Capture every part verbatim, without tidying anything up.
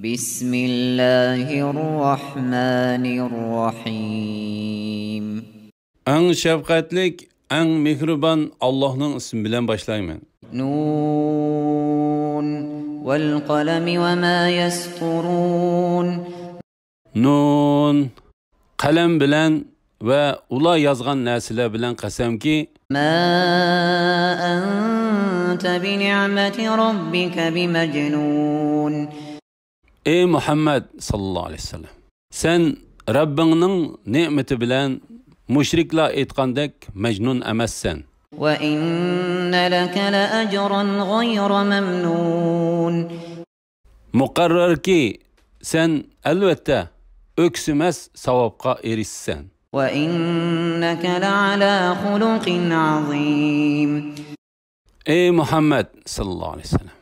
بسم الله الرحمن الرحيم. ئەڭ شەپقەتلىك، ئەڭ مېھرىبان ئاللاھنىڭ ئىسمى بىلەن باشلايمەن. نون والقلم وما يسطرون. نون، قەلەم بىلەن ۋە ئۇلار يازغان نەرسىلەر بىلەن قەسەمكى، ما أنت بنعمة ربك بمجنون. ئەي مۇھەممەد ساللاللاھۇ ئەلەيھى ۋەسەللەم، سەن رەببىڭنىڭ نېمىتى بىلەن مۇشرىكلار ئېيتقاندەك مەجنۇن ئەمەسسەن. وإن لك لأجرا غير ممنون. مۇقەررەركى، سەن ئەلۋەتتە ئۆكسىمەس ساۋابقا ئېرىشىسەن. وإنك لعلى خلق عظيم. ئەي مۇھەممەد ساللاللاھۇ ئەلەيھى ۋەسەللەم،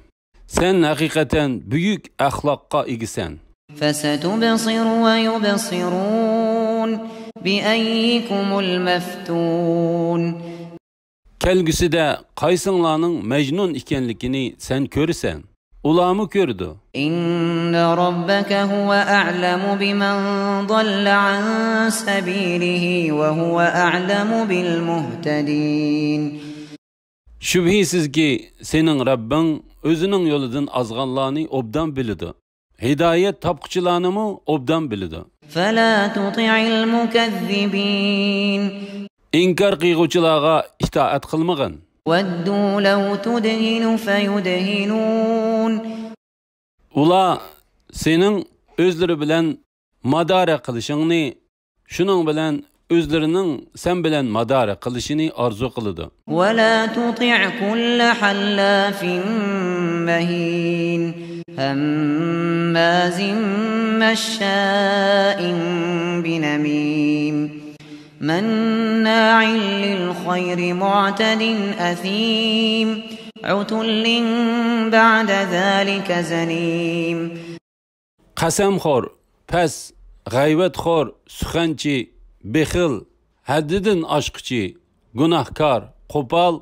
سەن ھەقىقەتەن بۈيۈك ئەخلاققا ئىگىسەن. فستبصر ويبصرون بأيكم المفتون. كەلگۈسىدە قايسىڭلارنىڭ مەجنۇن ئىكەنلىكىنى سەن كۆرىسەن، ئۇلارمۇ كۆرىدۇ. إن ربك هو أعلم بمن ضل عن سبيله وهو أعلم بالمهتدين. شۈبھىسىزكى، سېنىڭ رەببىڭ ئۆزىنىڭ يولىدىن ئازغانلارنى ئوبدان بىلىدۇ. ھىدايەت تاپقۇچىلارنىمۇ ئوبدان بىلىدۇ. فلا تطع المكذبين. ئىنكار قىلغۇچىلارغا ئىتائەت قىلمىغىن. ودوا لو تدهن فيدهنون. ئۇلار سېنىڭ ئۆزلىرى بىلەن مادارە قىلىشىڭنى، شۇنىڭ بىلەن ئۆزلىرىنىڭ سەن بىلەن مادارە قىلىشىنى ئارزۇ قىلىدۇ. ولا تطع كل حلاف مهين هماز مشاء بنميم مناع للخير معتد أثيم عتل بعد ذلك زنيم. قەسەمخور، پەس، غەيۋەتخور، سۇخەنچى، بېخىل، ھەددىدىن ئاشقۇچى، گۇناھكار، قوپال،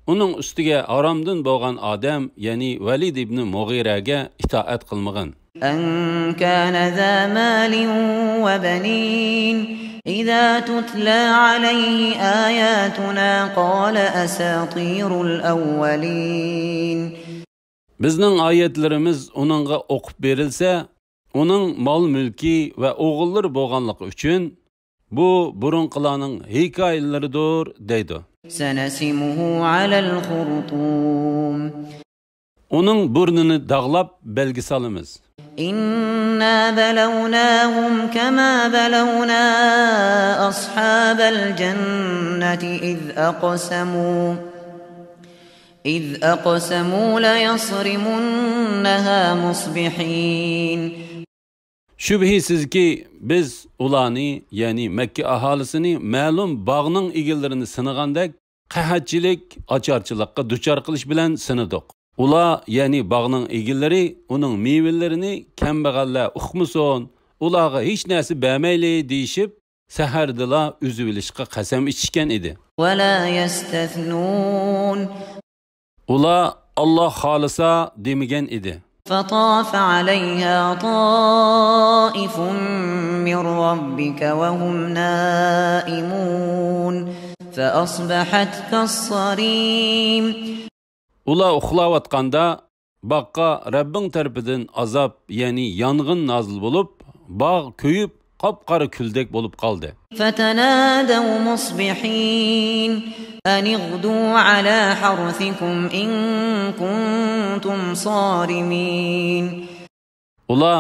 ئۇنىڭ ئۈستىگە ھارامدىن بولغان ئادەم، يەنى ۋەلىد ئىبنى مۇغىرەگە ئىتائەت قىلمىغىن. أن كان ذا مال وبنين إذا تتلى عليه آياتنا قال أساطير الأولين. بىزنىڭ ئايەتلىرىمىز ئۇنىڭغا ئوقۇپ بېرىلسە، ئۇنىڭ مال-مۈلكى ۋە ئوغۇللىرى بولغانلىقى ئۈچۈن، بۇ بۇرۇنقىلارنىڭ ھېكايىلىرىدۇر، دەيدۇ. سنسمه على الخرطوم. ئۇنىڭ بۇرنىنى داغلاپ بەلگە سالىمىز. إنا بلوناهم كما بلونا أصحاب الجنة إذ أقسموا إذ أقسموا ليصرمنها مصبحين. شۈبھىسىزكى، بىز ئۇلارنى، يەنى مەككە ئاھالىسىنى مەلۇم باغنىڭ ئىگىلىرىنى سىنىغاندەك، قەھەتچىلىك، ئاچارچىلىققا دۇچار قىلىش بىلەن سىنىدۇق. ئۇلار، يەنى باغنىڭ ئىگىلىرى، ئۇنىڭ مېۋىلىرىنى كەمبەغەللەر ئۇقمىسۇن، ئۇلارغا ھېچ نەرسە بەرمەيلى، دېيىشىپ، سەھەردىلا ئۈزۈۋېلىشقا قەسەم ئىچىشكەن ئىدى. ولا يستثنون. ئۇلار، ئاللا خالىسا، دېمىگەن ئىدى. فطاف عليها طائف من ربك وهم نائمون فأصبحت كالصريم. ئۇلار ئۇخلاۋاتقاندا، باغقا رەببىڭ تەرىپىدىن ئازاب، يەنى يانغىن نازىل بولۇپ، باغ كۆيۈپ، قاپقارا كۈلدەك بولۇپ قالدى. فتنادوا مصبحين أن اغدوا على حرثكم إن كنتم صارمين. ئۇلار،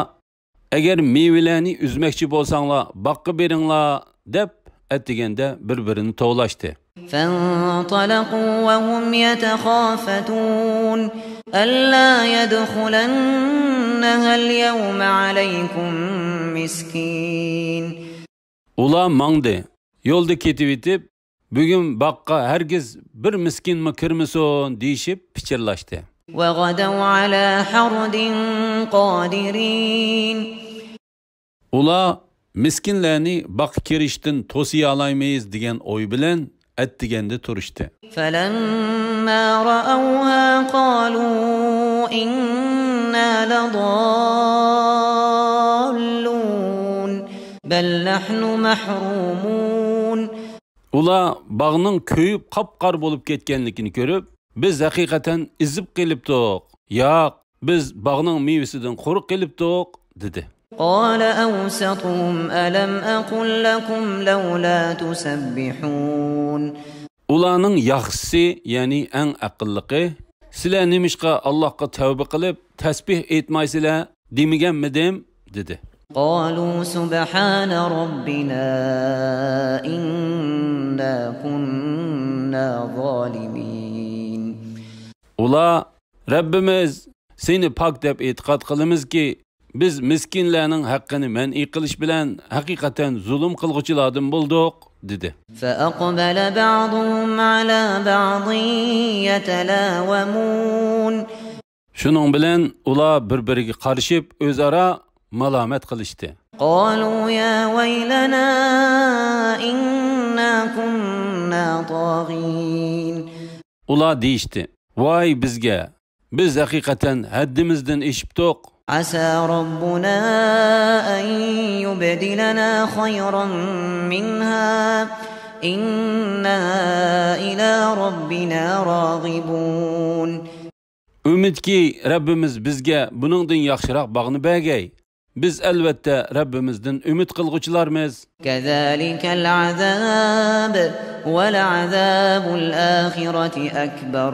ئەگەر مېۋىلەرنى ئۈزمەكچى بولساڭلار، باغقا بېرىڭلار، دەپ، ئەتىگەندە بىر-بىرىنى توۋلاشتى. فانطلقوا وهم يتخافتون ألا يدخلنها اليوم عليكم مسكين. ئۇلار ماڭدى. يولدا كېتىۋېتىپ، بۈگۈن باغقا ھەرگىز بىر مىسكىنمۇ كىرمىسۇن، دېيىشىپ پىچىرلاشتى. وغدوا على حرد قادرين. ئۇلار مىسكىنلەرنى باغقا كىرىشتىن توسىيالايمىز دېگەن ئوي بىلەن ئەتىگەندە تۇرۇشتى. فلما رأوها قالوا إنا لضالون. بل نحن محرومون. ئۇلار باغنىڭ كۆيۈپ قاپقارا بولۇپ كەتكەنلىكىنى كۆرۈپ، بىز ھەقىقەتەن ئېزىپ قېلىپتۇق. ياق، بىز باغنىڭ مېۋىسىدىن قۇرۇق قېلىپتۇق، دېدى. قال أوسطهم ألم أقل لكم لولا تسبحون. ئۇلارنىڭ ياخشىسى، يەنى ئەڭ ئەقىللىقى، سىلەر نېمىشقا ئاللاھقا تەۋبە قىلىپ، تەسبىھ ئېيتمايسىلەر دېمىگەنمىدىم؟ دېدى. قالوا سبحان ربنا إنا كنا ظالمين. ئۇلار، رەببىمىز، سېنى پاك دەپ ئېتىقاد قىلىمىزكى، بىز مىسكىنلەرنىڭ ھەققىنى مەنئى قىلىش بىلەن ھەقىقەتەن زۇلۇم قىلغۇچىلاردىن بولدۇق، دېدى. فأقبل بعضهم على بعض يتلاومون. شۇنىڭ بىلەن ئۇلار بىر-بىرىگە قارىشىپ، ئۆزئارا مالامەت قىلىشتى. قالوا يا ويلنا إنا كنا طاغين. ئۇلار دېيىشتى، ۋاي بىزگە! بىز ھەقىقەتەن ھەددىمىزدىن ئېشىپتۇق. عسى ربنا أن يبدلنا خيرا منها إنا إلى ربنا راغبون. ئۈمىدكى، رەببىمىز بىزگە بۇنىڭدىن ياخشىراق باغنى بەرگەي. بىز ئەلۋەتتە رەببىمىزدىن ئۈمىد قىلغۇچىلارمىز. كذلك العذاب ولعذاب الآخرة أكبر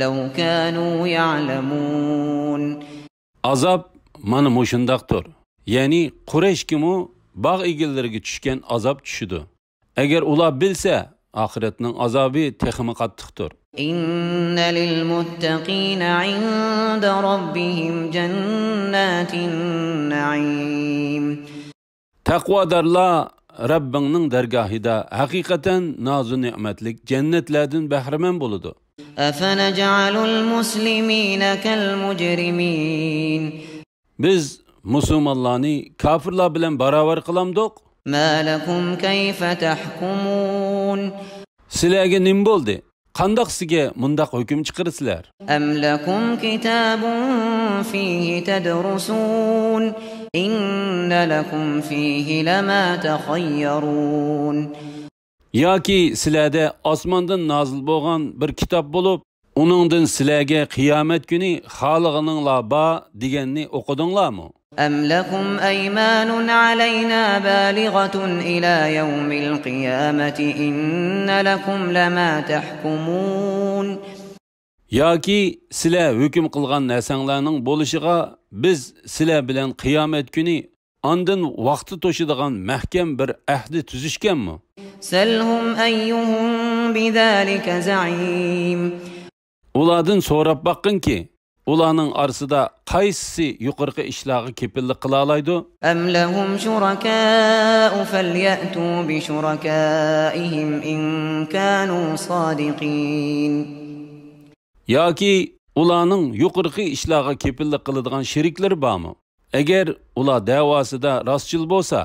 لو كانوا يعلمون. ئازاب مانا مۇشۇنداقتۇر. يەنى قۇرەيشكىمۇ باغ ئىگىلىرىگە چۈشكەن ئازاب چۈشىدۇ. ئەگەر ئۇلار بىلسە، ئاخىرەتنىڭ ئازابى تېخىمۇ قاتتىقتۇر. إن للمتقين عند ربهم جنات النعيم. تەقۋادارلار رەببىڭنىڭ دەرگاھىدا ھەقىقەتەن نازۇ نېمەتلىك جەننەتلەردىن بەھرىمەن بولىدۇ. أفنجعل المسلمين كالمجرمين. بىز مۇسۇلمانلارنى كاپىرلار بىلەن باراۋەر قىلامدۇق؟ ما لكم كيف تحكمون. سىلەرگە نېمە بولدى؟ قانداق سىزگە مۇنداق ھۆكۈم چىقىرىسىلەر؟ أم لكم كتاب فيه تدرسون إن لكم فيه لما تخيرون. ياكى سىلەردە ئاسماندىن نازىل بولغان بىر كىتاب بولۇپ، ئۇنىڭدىن سىلەرگە قىيامەت كۈنى خالىغىنىڭلار بار دېگەننى ئوقۇدۇڭلارمۇ؟ أم لكم أيمان علينا بالغة إلى يوم القيامة إن لكم لما تحكمون. ياكى سىلەر ھۆكۈم قىلغان نەرسەڭلارنىڭ بولۇشىغا بىز سىلەر بىلەن قىيامەت كۈنى ئاندىن ۋاقتى توشىدىغان مەھكەم بىر ئەھدى تۈزۈشكەنمۇ؟ سلهم أيهم بذلك زعيم. ئۇلاردىن سوراپ باققىنكى، ئۇلارنىڭ ئارىسىدا قايسىسى يۇقىرىقى ئىشلارغا كېپىللىك قىلالايدۇ؟ أم لهم شركاء فليأتوا بشركائهم إن كانوا صادقين. ياكى ئۇلارنىڭ يۇقىرىقى ئىشلارغا كېپىللىك قىلىدىغان شېرىكلىرى بارمۇ؟ ئەگەر ئۇلار دەۋاسىدا راستچىل بولسا،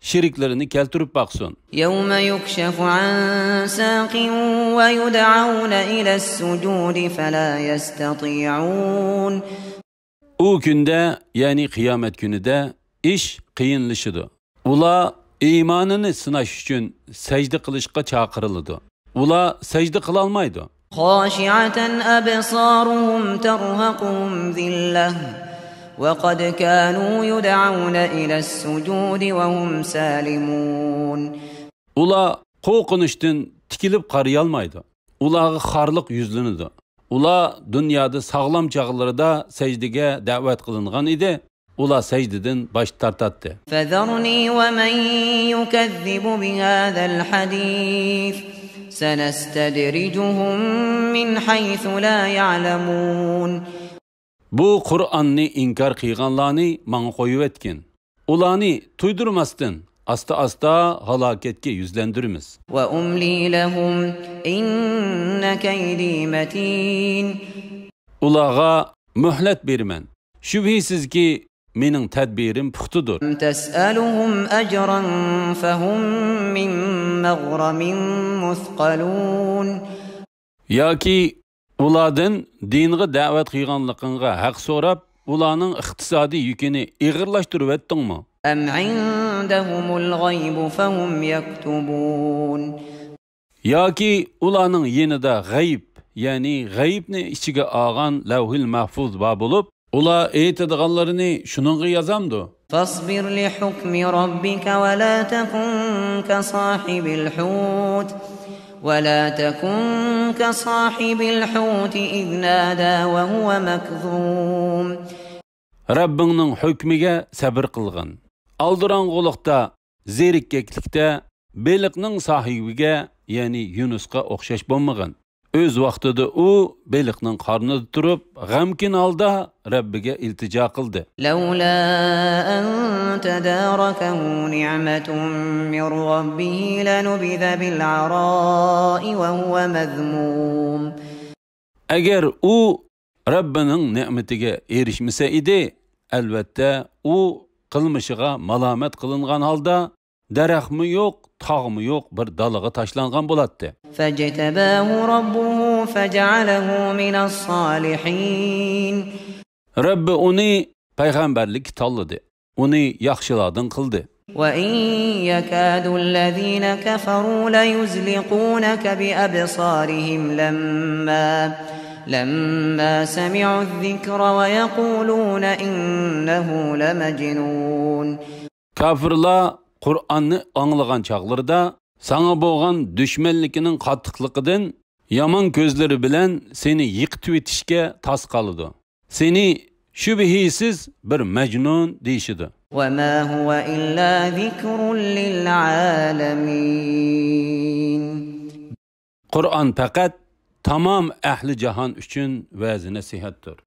شېرىكلىرىنى كەلتۈرۈپ باقسۇن. يوم يكشف عن ساق ويدعون إلى السجود فلا يستطيعون. ئۇ كۈندە، يەنى قىيامەت كۈنىدە ئىش قىيىنلىشىدۇ. ئۇلار ئىمانىنى سىناش ئۈچۈن سەجدە قىلىشقا چاقىرىلىدۇ. ئۇلار سەجدە قىلالمايدۇ. خاشعة أبصارهم ترهقهم ذلة وقد كانوا يدعون إلى السجود وهم سالمون. ئۇلار قورقۇنچتىن تىكىلىپ قارىيالمايدۇ. ئۇلارغا خارلىق يۈزلىنىدۇ. ئۇلار دۇنيادا ساغلام چاغلىرىدا سەجدىگە دەۋەت قىلىنغان ئىدى. ئۇلار سەجدىدىن باش تارتاتتى. فذرني ومن يكذب بهذا الحديث سنستدرجهم من حيث لا يعلمون. بۇ قۇرئاننى ئىنكار قىلغانلارنى ماڭا قويۇۋەتكىن. ئۇلارنى تۇيدۇرماستىن، ئاستا-ئاستا ھالاكەتكە يۈزلەندۈرىمىز. وأملي لهم إن كيدي متين. ئۇلارغا مۆھلەت بېرىمەن. شۈبھىسىزكى، مېنىڭ تەدبىرىم پۇختىدۇر. أم تسألهم أجرا فهم من مغرم مثقلون. ياكى ئۇلاردىن دىنغا دەۋەت قىلغانلىقىڭغا ھەق سوراپ، ئۇلارنىڭ ئىقتىسادىي يۈكىنى ئېغىرلاشتۇرۇۋەتتىڭمۇ؟ أم عندهم الغيب فهم يكتبون. ياكى ئۇلارنىڭ يېنىدا غەيىب، يەنى غەيىبنى ئىچىگە ئالغان لەۋھىل مەھفۇز بار بولۇپ، ئۇلار ئېيتىدىغانلىرىنى شۇنىڭغا يازامدۇ؟ فاصبر لحكم ربك ولا تكن كصاحب الحوت ولا تكن كصاحب الحوت إذ نادى وهو مكظوم. رەببىڭنىڭ ھۆكمىگە سەبر قىلغىن. ئالدىراڭغۇلۇقتا، زېرىككەكلىكتە بېلىقنىڭ ساھىبىگە، يەنى يۇنۇسقا ئوخشاش بولمىغىن. ئۆز ۋاقتىدا ئۇ بېلىقنىڭ قارنىدا تۇرۇپ، غەمكىن ھالدا رەببىگە ئىلتىجا قىلدى. لولا أن تداركه نعمة من ربه لنبذ بالعراء وهو مذموم. ئەگەر ئۇ رەببىنىڭ نېمىتىگە ئېرىشمىسە ئىدى، ئەلۋەتتە، ئۇ قىلمىشىغا مالامەت قىلىنغان ھالدا، دەرەخمۇ يوق، تاغمۇ يوق بىر دالىغا تاشلانغان بولاتتى. فاجتباه ربه فجعله من الصالحين. رەببى ئۇنى پەيغەمبەرلىككە تاللىدى، ئۇنى ياخشىلاردىن قىلدى. وإن يكاد الذين كفروا ليزلقونك بأبصارهم لما لما سمعوا الذكر ويقولون إنه لمجنون. كاپىرلار قۇرئاننى ئاڭلىغان چاغلىرىدا ساڭا بولغان دۈشمەنلىكىنىڭ قاتتىقلىقىدىن يامان كۆزلىرى بىلەن سېنى يىقىتىۋېتىشكە تاس قالىدۇ. سېنى شۈبھىسىز بىر مەجنۇن دېيىشىدۇ. وما هو إلا ذكر للعالمين. قۇرئان پەقەت تامام ئەھلى جاھان ئۈچۈن ۋەز-نەسىھەتتۇر.